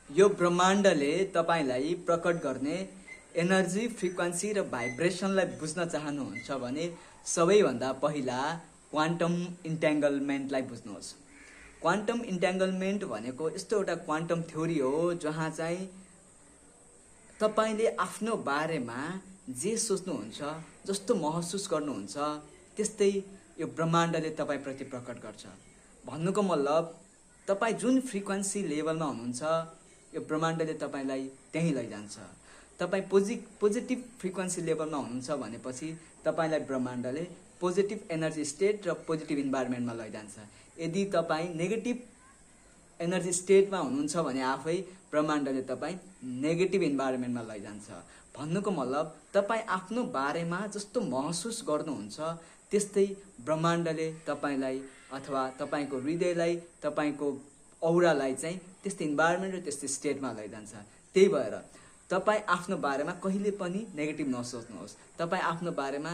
यो ब्रह्माण्डले तपाईलाई प्रकट गर्ने एनर्जी, फ्रिक्वेन्सी र भाइब्रेसनलाई बुझ्न चाहनुहुन्छ भने सबैभन्दा पहिला क्वान्टम इन्ट्याङ्गलमेन्टलाई बुझ्नुहोस्। क्वान्टम इन्ट्याङ्गलमेन्ट भनेको यस्तो एउटा क्वान्टम थ्योरी हो जहाँ चाहिँ तपाईले आफ्नो बारेमा जे सोच्नुहुन्छ, जस्तो महसुस गर्नुहुन्छ त्यस्तै यो ब्रह्माण्डले तपाईप्रति प्रकट गर्छ। भन्नुको मतलब तपाई जुन फ्रिक्वेन्सी लेभलमा हुनुहुन्छ यो ब्रह्माण्डले तपाईलाई त्यही लैजान्छ। तपाई पोजिटिभ फ्रिक्वेन्सी लेभलमा हुनुहुन्छ भनेपछि तपाईलाई ब्रह्माण्डले पोजिटिभ एनर्जी स्टेट र पोजिटिभ इन्भाइरोमेन्टमा लैजान्छ। यदि तपाई नेगेटिभ एनर्जी स्टेटमा हुनुहुन्छ भने आफै ब्रह्माण्डले तपाई नेगेटिभ इन्भाइरोमेन्टमा लैजान्छ। भन्नुको मतलब तपाई आफ्नो बारेमा जस्तो महसुस गर्नुहुन्छ त्यस्तै ब्रह्माण्डले तपाईलाई अथवा तपाईको हृदयलाई, तपाईको औरालाई चाहिँ त्यस्तै इन्भाइरोमेन्ट र त्यस्तै स्टेटमा लैजान्छ। त्यही भएर तपाई आफ्नो बारेमा कहिले पनि नेगेटिभ नसोच्नुहोस्। तपाई आफ्नो बारेमा